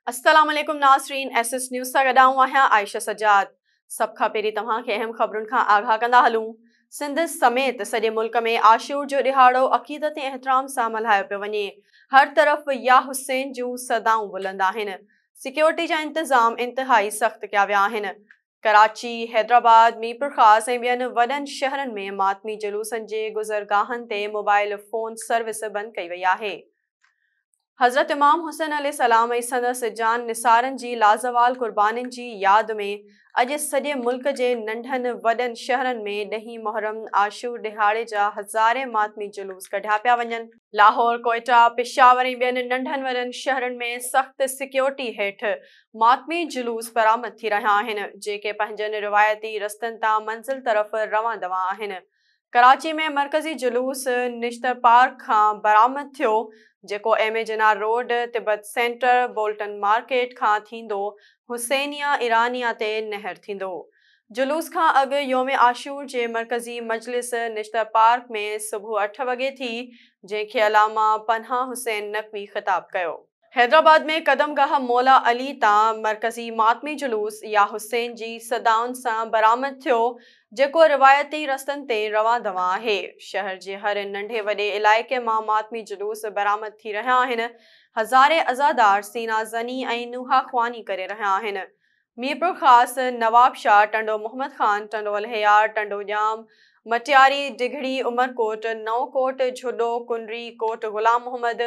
السلام عليڪم ناظرين ايس ايس نيوز سان گڏ آئون آهيان عائشه سجاد. سڀ کان پهرين توهان کي اهم خبرن کان آگاهه ڪندا هلون. سنڌ سميت سڄي ملڪ ۾ عاشور جو ڏهاڙو عقيدت ۽ احترام سان ملهايو پيو وڃي. هر طرف يا حسين جون صدائون بلند آهن. سيڪيورٽي جا انتظام انتهائي سخت ڪيا ويا آهن. ڪراچي، حيدرآباد، ميرپورخاص ۽ ٻين وڏن شهرن ۾ ماتمي جلوسن جي گذرگاهن تي موبائل فون سروس بند ڪئي وئي آهي. حضرت امام حسين عليه السلام ۽ سندس جان نثارن جي لازوال قربانين جي ياد ۾ اڄ سڄي ملڪ جي ننڍن وڏن شهرن ۾ ڏهين محرم عاشور ڏهاڙي جا هزارين ماتمي جلوس ڪڍيا پيا وڃن. لاهور، ڪوئيٽا، پشاور ۽ ٻين ننڍن وڏن شهرن ۾ سخت سيڪيورٽي هيٺ ماتمي جلوس برآمد ٿي رهيا آهن، جيڪي پنهنجن روايتي رستن تان منزل طرف روان دوان آهن. ڪراچي ۾ مرڪزي جلوس نشتر پارڪ کان برآمد ٿيو، جيڪو M A Jinnah road, Tibet centre, Bolton market کان ٿيندو حسينيه ايرانيه تي نهر ٿيندو. جلوس کان اڳ يوم عاشور جي مرڪزي مجلس نشتر پارڪ ۾ صبح اٺ وڳي ٿي، جنهن کي علامه پناهه حسين نقوي خطاب ڪيو. حيدرآباد ۾ قدم گاهه مولا علي تان مرڪزي ماتمي جلوس يا حسين جي صدائن سان برآمد ٿيو، جيڪو روايتي رستن تي روان دوان آهي. شهر جي هر ننڍي وڏي علائقي مان ماتمي جلوس برآمد ٿي رهيا آهن. هزارين عزادار سينا زني ۽ نوحه خواني ڪري رهيا آهن. ميرپورخاص، نوابشاهه، ٽنڊو محمد خان، ٽنڊو الهيار، ٽنڊو ڄام، مٽياري، ڊگهڙي، عمرڪوٽ، نئون ڪوٽ، جهڏو، ڪنري، ڪوٽ غلام محمد،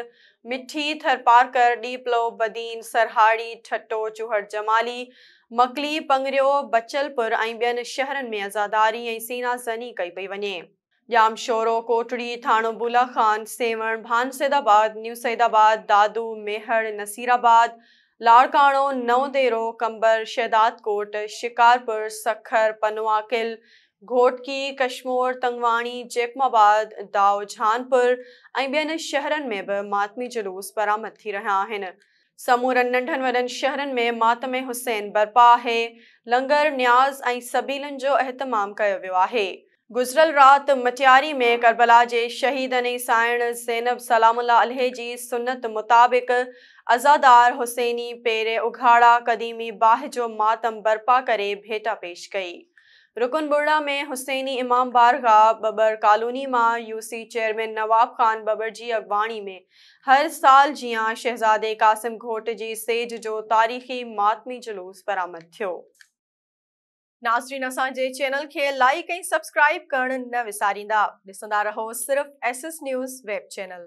مٺي، ٿرپارڪر، ڏيپلو، بدين، سرهاڙي، ٺٽو، چوهڙ جمالي، مڪلي، پنگريو، بچلپور ۽ ٻين شهرن ۾ عزاداري ۽ سينا زني ڪئي پئي وڃي. ڄامشورو، ڪوٽڙي، ٿاڻو بولا خان، سيوهڻ، ڀان سيد آباد، نيو سعيد آباد، دادو، ميهڙ، نصير آباد، لاڙڪاڻو، نئون ديرو، قمبر، شهدادڪوٽ، شڪارپور، سکر، پنوعاقل، گهوٽڪي، ڪشمور، تنگواڻي، جيڪب آباد، دائو جهانپور ۽ ٻين شهرن ۾ به ماتمي جلوس برآمد ٿي رهيا آهن. سمورن ننڍن وڏن شهرن ۾ ماتم حسين برپا آهي، لنگر، نياز ۽ سبيلن جو اهتمام ڪيو ويو آهي. گذريل رات مٽياري ۾ ڪربلا جي شهيدن ۽ سانئڻ زينب سلام الله عليه جي سنت مطابق عزادار حسيني پير اگهاڙا قديمي باهه جو ماتم برپا ڪري ڀيٽا پيش ڪئي. رڪن ٻرڙا ۾ حسيني امام بارگاهه ٻٻر ڪالوني مان يوسي چيئرمين نواب خان ٻٻر جي اڳواڻي ۾ هر سال جيان شهزادي قاسم گهوٽ جي سيج جو تاريخي ماتمي جلوس برآمد ٿيو. ناظرين اسان جي چينل کي لائيڪ ۽ سبسڪرائيب ڪرڻ نه وساريندا. ڏسندا رهو صرف S S news web channel.